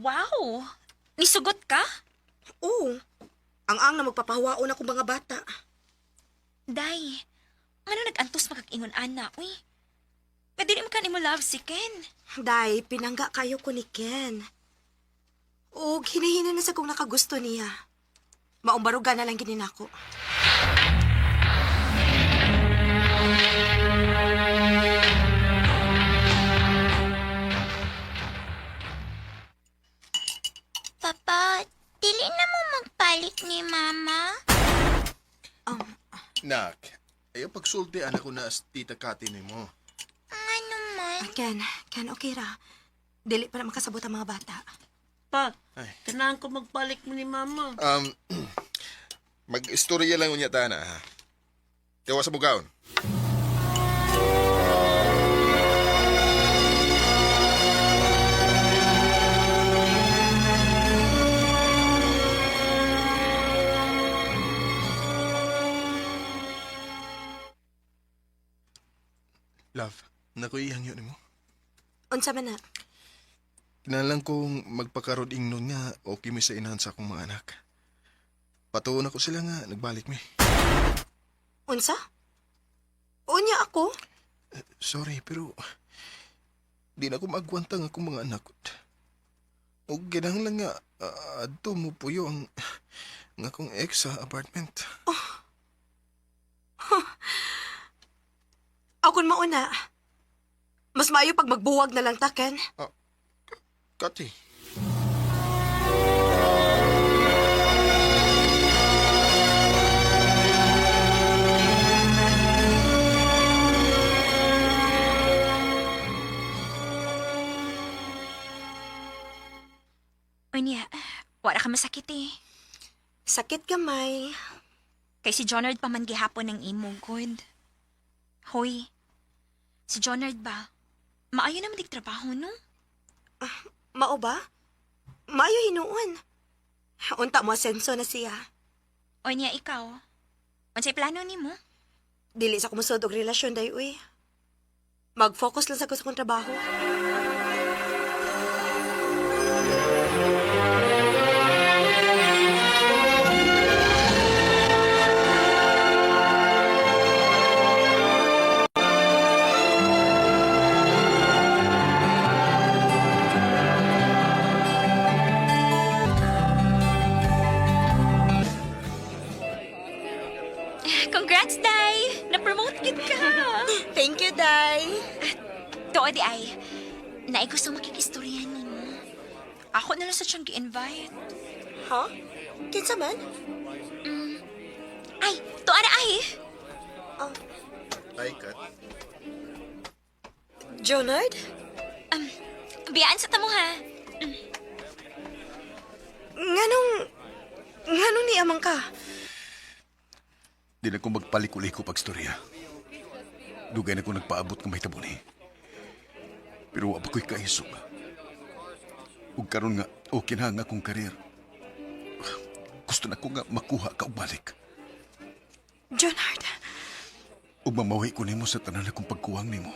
Wow! Nisugot ka? Oo. Ang na magpapahawaon ako mga bata. Day, ngano nag-antos makag-ingon ana, uy? Pwede rin ka nimo love si Ken. Day, pinangga kayo ko ni Ken. O, hinihina na sa kung nakagusto niya. Maumbaruga na lang gininako. Papa, dili na mo magpalit ni Mama. Nak, ayaw pagsulti anak ko na as Tita Kati nimo. Ano man? Ah, Ken, Ken, okay ra. Dili pa na makasabot ang mga bata. Pa, Ay. kailangan ko magbalik mo ni mama. Mag-istorya lang unya ta na ha. Tiwa sa bugaon. Love, naku ihangyo nimo. Unsa man na? Kinalang kong magpakarod ingnon nga okay mi sa inahan sa akong mga anak. Patuon ako sila nga nagbalik mi. Unsa? Unya ako? Sorry, pero di na ko maagwanta ang akong mga anak. O kinahanglan nga adto mo puyo ang akong ex sa apartment. Akon mauna. Mas maayo pag magbuwag na lang ta, Ken. Kati. Unya, wala ka masakit eh. Sakit gamay. Kay si Jonard pa man gihapon ng imo, good. Hoy, si Jonard ba? Maayo naman dig trabaho, no? Mao ba? Maayo hinuon. Unta mo asenso na siya. Unya, ikaw. Unsay plano nimo? Dili sa kumusod og relasyon day uy. Mag-focus lang sa gusto kong trabaho. Congrats, Day! Na-promote gid ka! Thank you, Day. Tuod di ay, naay gusto makikistorya nimo. Ako na lang sa siyang gi-invite. Ha? Kinsa man? Ay, tuwa na ay! Ay, Kat. Jonard? Biyaan sa tamo ha. Nganong... Nganong niamang ka? Di na ko magpaliko-liko pagstorya. Dugay na ko nagpaabot ng mahitabo ni. Pero wa pa ko'y kaisog. Ug karon nga, okay na ang akong karir. Gusto na ko nga makuha ka og balik. Jonard, Ug mamawi ko nimo sa tanan akong pagkuwang nimo.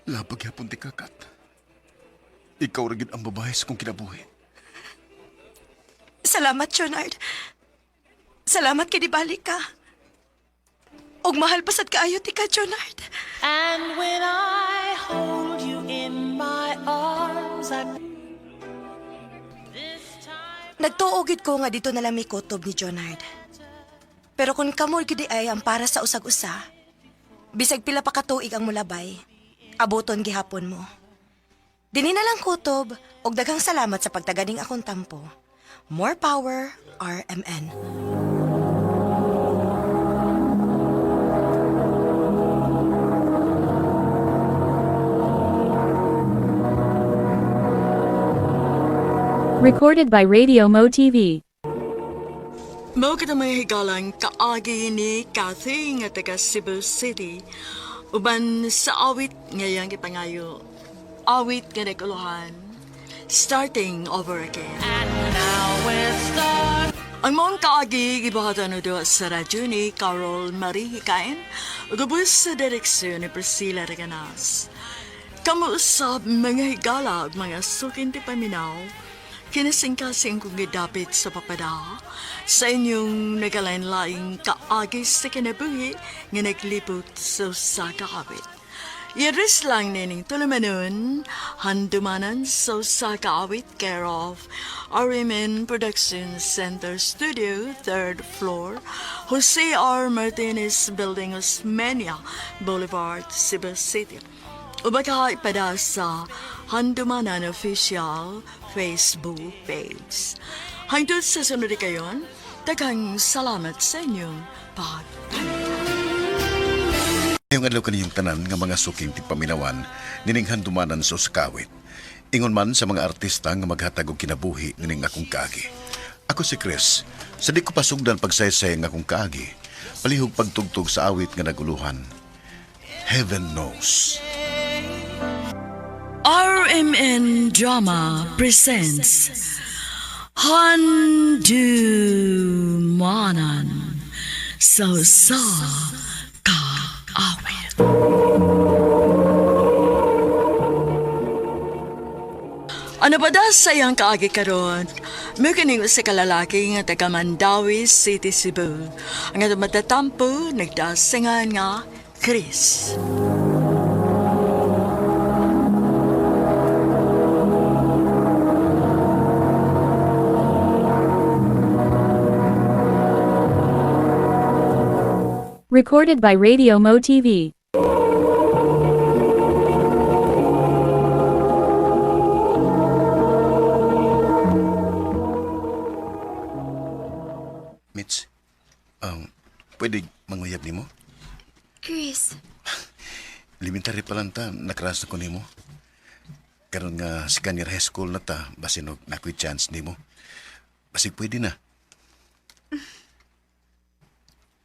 Labag yapon ti kakat. Ikaw ra gid ang babae sa kong kinabuhi. salamat, Jonard. Salamat kay dibalik ka. Og mahal pasad kaayo ti ka, Jonard. And when I hold you in Nagtuo gid ko nga dito na lang may kutob ni Jonard. Pero kung kamo gid ay ang para sa usag-usa, bisag pila pa ka tuig ang mulabay, abuton gihapon mo. Dini na lang kutob og daghang salamat sa pagtaganing akong tampo. More power, RMN. Recorded by Radio Mo TV. Mao kita mga higalang kaagi ni Kathy nga taga Cebu City. Uban sa awit ngayang gipangayo. Awit nga naguluhan. Starting over again. Ang mong kaagi gibuhatan na doon sa radyo ni Carol Marie Hikain ug ubos sa direksyon ni Priscilla Reganas. Kamuusap mga higala ug mga suking ti paminaw, kinasingkasing kong gidapit sa papada sa inyong nagalain-laing kaagi sa kinabuhi nga naglibot sa usa ka awit. Iris lang nining tulumanon, handumanan sa usa ka awit care of RMN Production Center Studio, 3rd floor, Jose R. Martinez Building, Osmeña Boulevard, Cebu City. Ubaka ipada sa Handumanan Official Facebook page. Hangtod sa sunod kayon, daghang salamat sa inyong pagpamilya. Ngayong adlaw kaniyong tanan nga mga suking tigpaminawan nining handumanan sa usakawit. Ingon man sa mga artista nga maghatag og kinabuhi nining akong kaagi. Ako si Chris. Sa di ko pasugdan pagsaysay ang akong kaagi. Palihog pagtugtog sa awit nga naguluhan. Heaven knows. RMN Drama presents Handumanan sa sa kaawit. Ano ba da sa iyang kaagi karon? Mukining sa kalalaki nga taga Mandawi City, Cebu. Ang atong matatampo, nagdasingan nga Chris. Recorded by Radio Mo TV. Mitch, pwede manguyab nimo? Chris, Elementary pa lang ta, nakras na ko nimo. Karon nga second year high school na ta, basin og nakoy chance nimo. Basig pwede na.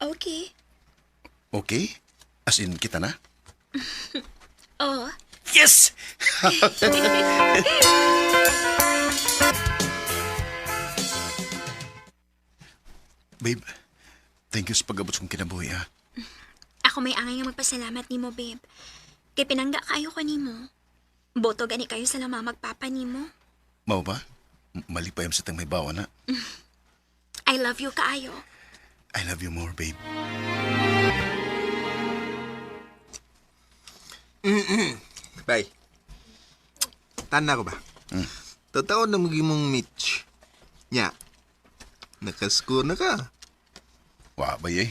Okay. Okay? As in, kita na? Oh. Yes! Babe, thank you sa pag-abot sa kong kinabuhi, ha? Ako may angay nga magpasalamat nimo, babe. Kay pinangga kayo ko nimo. Boto gani kayo sa lama magpapa nimo. Mao ba? Mali pa yung sa tang may bawa na. I love you kaayo. I love you more, babe. Bye. Tanda ko ba? Totoo na maging mong Mitch. Nya, nakascore na ka. Wa ba eh?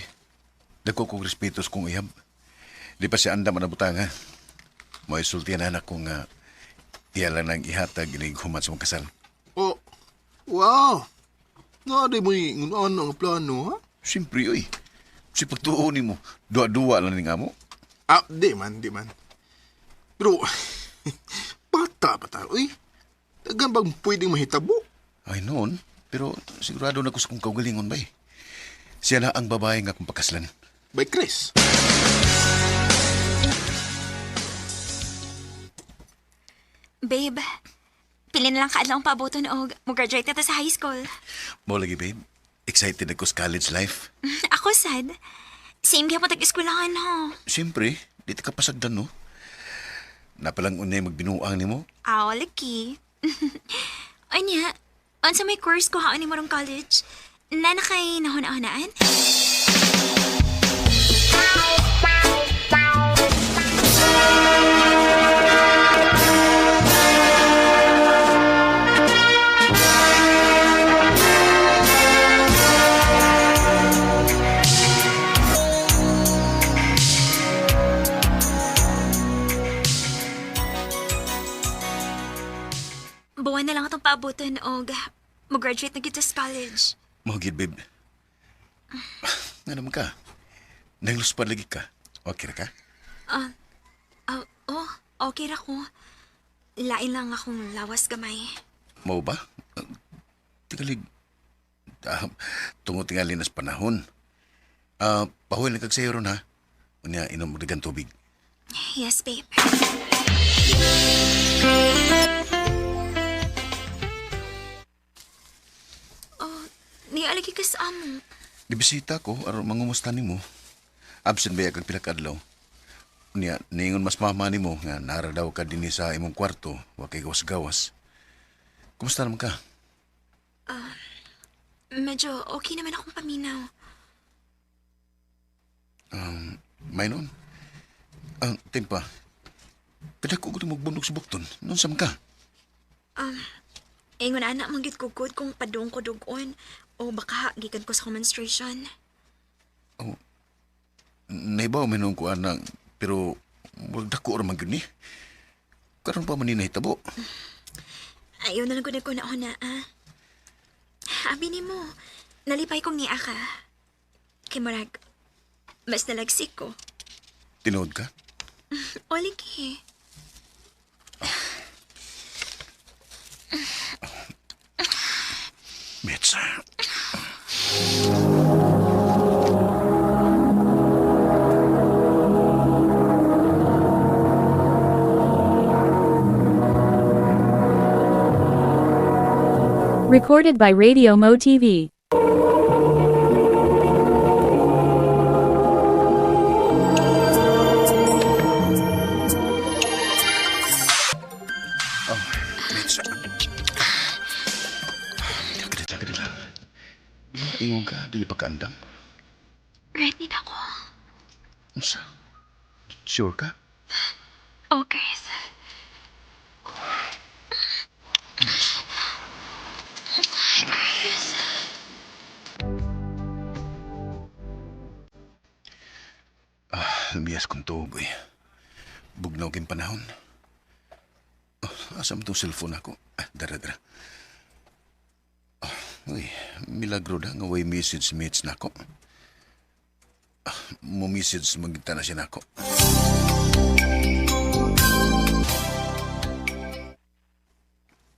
Dagko kong respeto sa kong iyab. Di pa siya andam ang nabutang, ha? May sultian anak ko nga iya lang nang ihatag inig human sa mong kasal. Oh, wow. Nga di mo yung ano ang plano, ha? Siyempre, oy. Si pagtuo ni mo, duwa-duwa lang ni nga mo. Ah, di man, di man. Pero, bata pa tayo, uy. Dagan bang pwedeng mahitabo? Ay, noon. Pero sigurado na ko sa kong kaugalingon ba eh. Siya na ang babae nga akong pakaslan. By Chris. Babe, pili na lang kaadlaw ang paaboton og mo-graduate na ta sa high school. Mo lagi, babe. Excited ako sa college life. Ako sad. Same gyapon tag-eskwelahan ho. Siyempre, di ta ka pasagdan, no? Napalang unay magbinuang nimo. Aw, laki. Anya, unsa may course ko haon nimo rong college? Nana kay nahuna-hunaan? Paabutan og mo-graduate na kita sa college. Mao gid, babe. Nga naman ka. Nangluspad lagi ka. Okay ra ka? Ah, ah, oh, okay ra ko. Lain lang akong lawas gamay. Mao ba? Tingalig. Ah, tungo tingali nas panahon. Ah, pahuway lang kag sayo ron ha. Unya inom og daghang tubig. Yes, babe. Oh, nialagi ka sa amo. Dibisita ko aron mangumusta nimo. Absent ba kag pila ka adlaw? Unya niingon mas mama nimo nga nara daw ka dinhi sa imong kwarto, wa kay gawas-gawas. Kumusta naman ka? Ah, medyo okay naman akong paminaw. May noon. Ang timpa. Kadako ko magbundok sa bukton. Noon sa ka? Um, ingon ana man gyud ko good kung padung ko dugon o baka gikan ko sa menstruation. Naibaw may noon ko anang, pero murag dako ra man gyud ni. Karon pa man ni nahitabo. Ayaw na lang ko nagkuna-una, ah. Abi nimo, nalipay kong niya ka. Kay murag, mas nalagsik ko. Tinuod ka? O lagi. Mitsa. Recorded by Radio Mo TV. Oh, Mitsa. Kadit lang, kadit lang. Ingon ka, dili pa kaandam. Ready na ko. Unsa? Sure ka? Oh, Chris. Chris. Ah, lumiyas kong tuog, eh. Bugnaw king panahon. Oh, asa mo tong cellphone ako? Ah, dara, dara. Ah, uy, milagro na nga way message mates na ako. Ah, mo message magita na siya nako.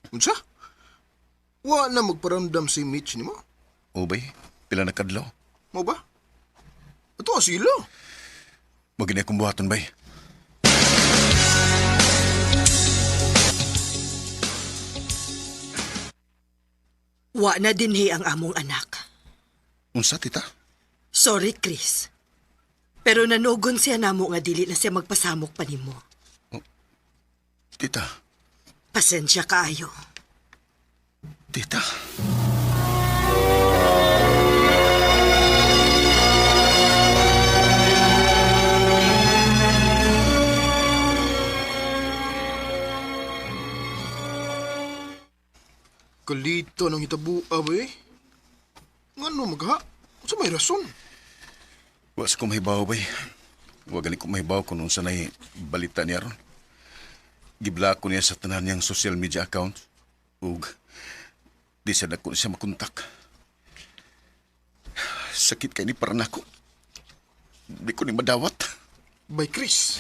Unsa? Wa na magparamdam si Mitch nimo? Ubay, pila na kadlaw. Mo ba? Ato sila. Magina akong buhaton, bay. Wa na dinhi ang among anak. Unsa, tita? Sorry, Chris. Pero nanugon siya namo nga dili na siya magpasamok pa nimo. Tita, Pasensya kaayo. tita. Kalito nang hitabo ba eh? Ngano magha? Unsa may rason? Wa sa ko mahibaw, bay. Wa gani ko mahibaw kung unsa na'y balita niya ron. Gibla ko niya sa tanan niyang social media account. Ug di sa dako siya makontak. Sakit kay ni para nako. Di ko ni madawat. By Chris.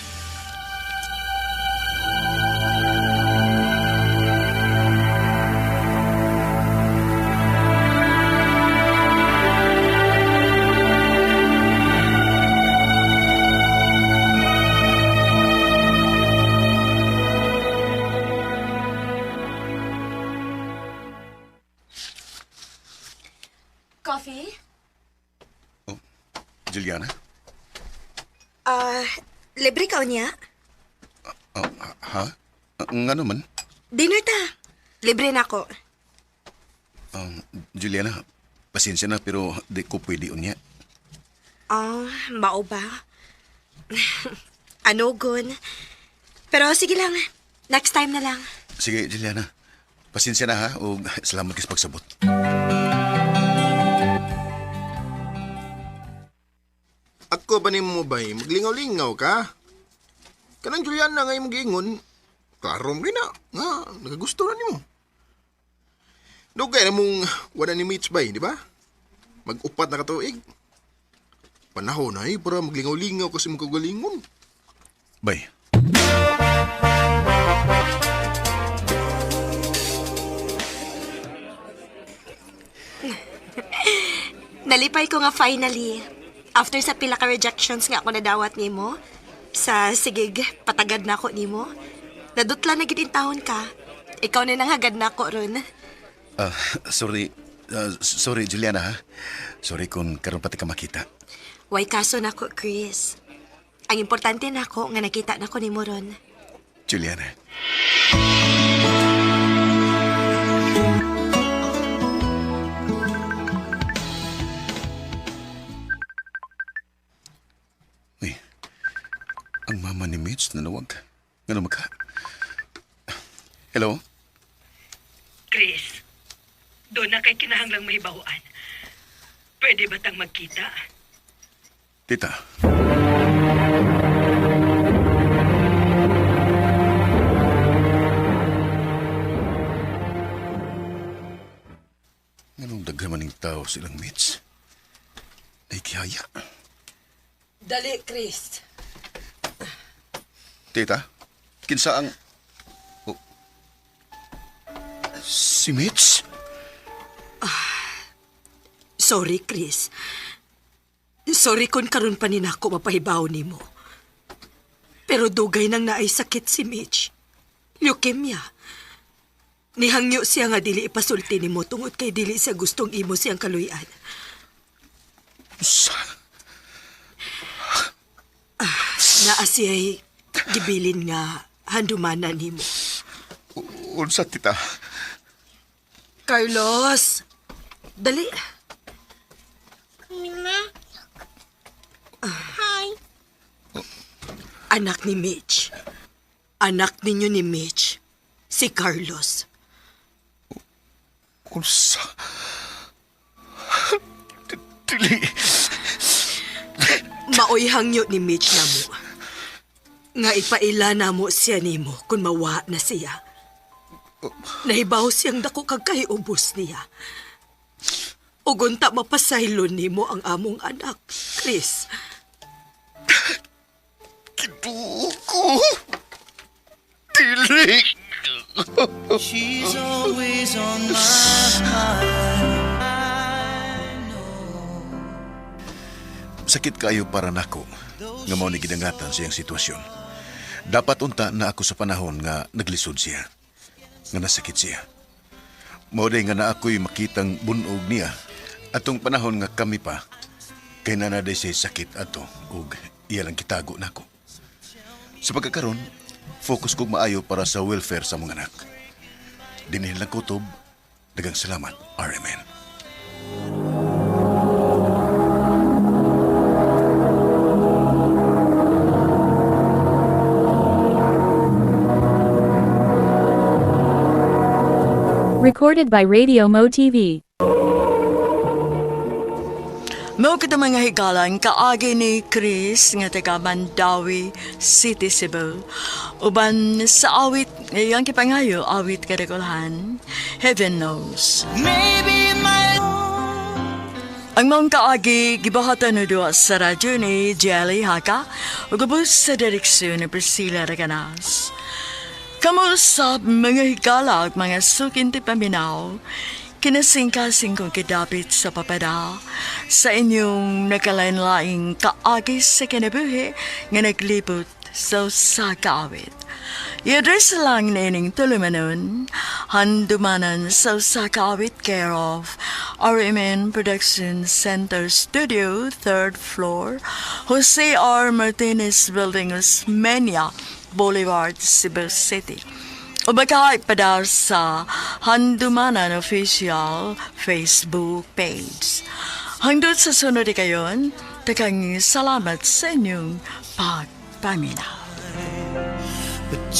Coffee? Juliana? Ah, libre ka niya? Oh, ha? Nga naman? Dinner ta. Libre na ako. Juliana, pasensya na pero di ko pwede unya. Ah, mao ba? Ano, gun? Pero sige lang. Next time na lang. Sige, Juliana. Pasensya na ha o salamat kay sa pagsabot. Ako ba nimo bay maglingaw-lingaw ka? Kanang Juliana nga imong giingon, klaro mo na nga nagagusto na nimo. Dugay na mong wala ni Mitch bay, di ba? Mag-upat na katuig. Panahon na eh, para maglingaw-lingaw kasi mong kagalingon. Bay. Nalipay ko nga finally. After sa pila ka rejections nga ako nadawat nimo, sa sigig patagad na ako nimo. Nadutla na gid intawon ka. Ikaw na nanghagad na ako ron. Ah, sorry. Ah, sorry, Juliana, ha? Sorry kung karon pati ka makita. Way kaso nako, Chris. Ang importante nako nga nakita nako nimo ron. Juliana. Uy, ang mama ni Mitch nanawag. Ngano maka? Hello? Chris, doon na kay kinahanglang mahibawan. Pwede ba tang magkita? Tita. Nganong daghan man ning tao silang Mitch? Ay kihaya. Dali, Chris. Tita, kinsa ang... Oh. Si Mitch? Sorry, Chris. Sorry kung karon pa ni nako mapahibaw nimo. Pero dugay nang naay sakit si Mitch. Leukemia. Nihangyo siya nga dili ipasulti nimo tungod kay dili siya gustong imo siyang kaluy-an. Sa... Naa siya'y gibilin nga handumanan nimo. Unsa, tita? Carlos! Dali. Hi. Anak ni Mitch. Anak ninyo ni Mitch. Si Carlos. Unsa? Dili. Maoy hangyo ni Mitch namo. Nga ipaila namo siya nimo kung mawa na siya. Nahibaw siyang dako kag kahiubos niya. Ug unta mapasaylo nimo ang among anak, Chris. Kiduko. Dili. She's always on my mind. Sakit kayo para nako nga mao ni gidangatan siyang sitwasyon. Dapat unta na ako sa panahon nga naglisod siya, nga nasakit siya. Mao day nga na ako'y makitang bunog niya atong panahon nga kami pa kay nanaday siya sakit ato ug iya lang kitago nako. Sa pagkakaron, focus kog maayo para sa welfare sa mga anak. Dinhin lang kutob, dagang salamat, RMN. Recorded by Radio Mo TV. Mao kita mga higalan kaagi ni Chris nga taga Mandawi City, Cebu. Uban sa awit ngayong kipangayo awit kadakulhan, Heaven Knows. Maybe my Ang maong kaagi gibuhatan no duwa sa radyo ni Jelly Haka ug ubos sa direksyon ni Priscilla Reganas. Kamo sa mga higala ug mga sukinti paminaw, kinasingkasing kong kidapit sa papada sa inyong nakalain-laing kaagi sa kinabuhi nga naglibot sa usa ka awit. I-address lang nining tulumanon, handumanan sa usa ka awit, care of RMN Production Center Studio, 3rd floor, Jose R. Martinez Building, Osmeña Boulevard, Cebu City. O baka ipada sa Handumanan Official Facebook page. Hangdot sa sunod kayon, takang salamat sa inyong pagpaminaw. But